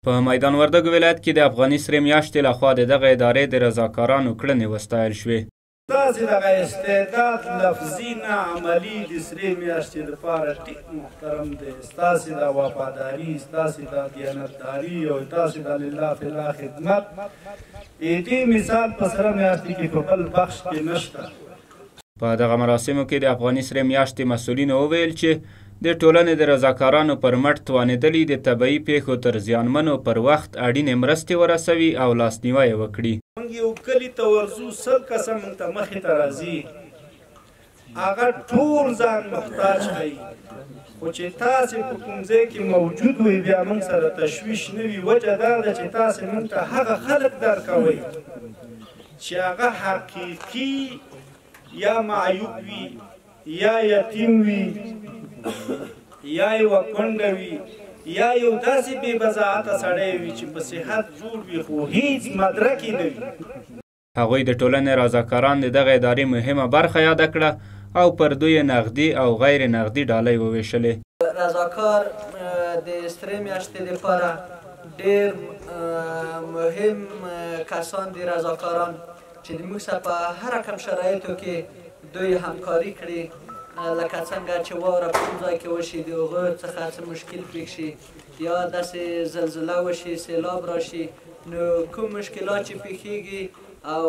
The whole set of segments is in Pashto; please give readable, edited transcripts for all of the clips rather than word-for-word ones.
په میدان وردګو ولایت کې د افغاني سرې میاشتې لخوا د دغه ادارې د رضاکارانو کړنې وستایل شوې. ستاسې دغه استعداد لفظي نه عملي د سرې میاشتې لپاره ډېر محترم دی. ستاسې دا وفاداري، ستاسې دا دیانتداري او تاسې دا لله فی الله خدمت، دې مثال په سره میاشتې کې په بل بخش کې نشته. په دغه مراسمو کې د افغاني سرې میاشتې مسؤلینو وویل چې د ټولنې د رضاکارانو پر مټ توانېدلي د طبیعي پېښو تر زیانمنو پر وخت اړینې مرستې ورسوي او لاسنیوی یې وکړي. موږ یو کلي ته ورځو، 100 کسه موږ ته مخې ته راځي، هغه ټول ځان محتاج ښيي، خو چې تاسې په کوم ځای کې موجود وئ بیا موږ سره تشویش نه وي. وجه دا ده چې تاسې موږ ته هغه خلک درکوئ چې هغه حقیقي یا معیوب وي، یا یتیم وي، یا یوه کونډه وي، یا یو داسې بې بضاعته سړی وي چې په صحت جوړ وي خو هیڅ مدرک یې نه وي. هغوی د ټولنې رضاکاران د دغه ادارې مهمه برخه یاده کړه او پر دوی یې نغدي او غیر نغدي ډالۍ وویشلې. رضاکار د سرې میاشتې لپاره ډېر مهم کسان دي. رضاکاران چې د موږ سره په هر رقم شرایطو کې دوی همکاري کړي، لکه څنګه چې واوره په کوم ځای کې وشي د هغو څخه څه مشکل پېښ شي، یا داسې زلزله وشي، سیلاب راشي، نو کوم مشکلات چې پېښېږي او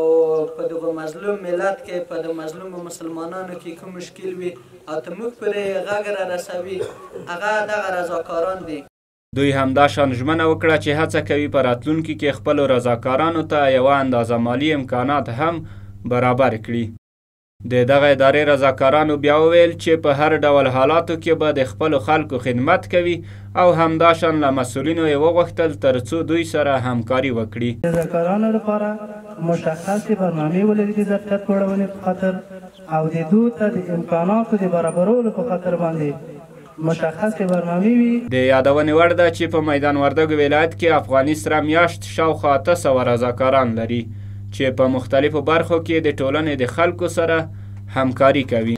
په دغه مظلوم ملت کې، په دغه مظلومو مسلمانانو کې کوم مشکل وي او ته موږ پرې غږ را رسوي، هغه دغه رضاکاران دي. دوی همداشان ژمنه وکړه چې هڅه کوي په راتلونکي کې خپلو رضاکارانو ته یوه اندازه مالي امکانات هم برابر کړي. د دغه ادارې رضاکارانو بیا وویل چې په هر ډول حالاتو کې به د خپلو خلکو خدمت کوي او همداشان له مسؤلینو یې وغوښتل ترڅو دوی سره همکاري وکړي. رضاکارانو لپاره مشخصې برنامې ولري د ظرفیت لوړونې په خاطر او د دوی ته د امکاناتو د برابرولو په خاطر باندې مشخصې برنامې وي. د یادونې وړ ده چې په میدان وردګو ولایت کې افغاني سره میاشت شاوخوا 800 رضاکاران لري چې په مختلفو برخو کې د ټولنې د خلکو سره همکاري کوي.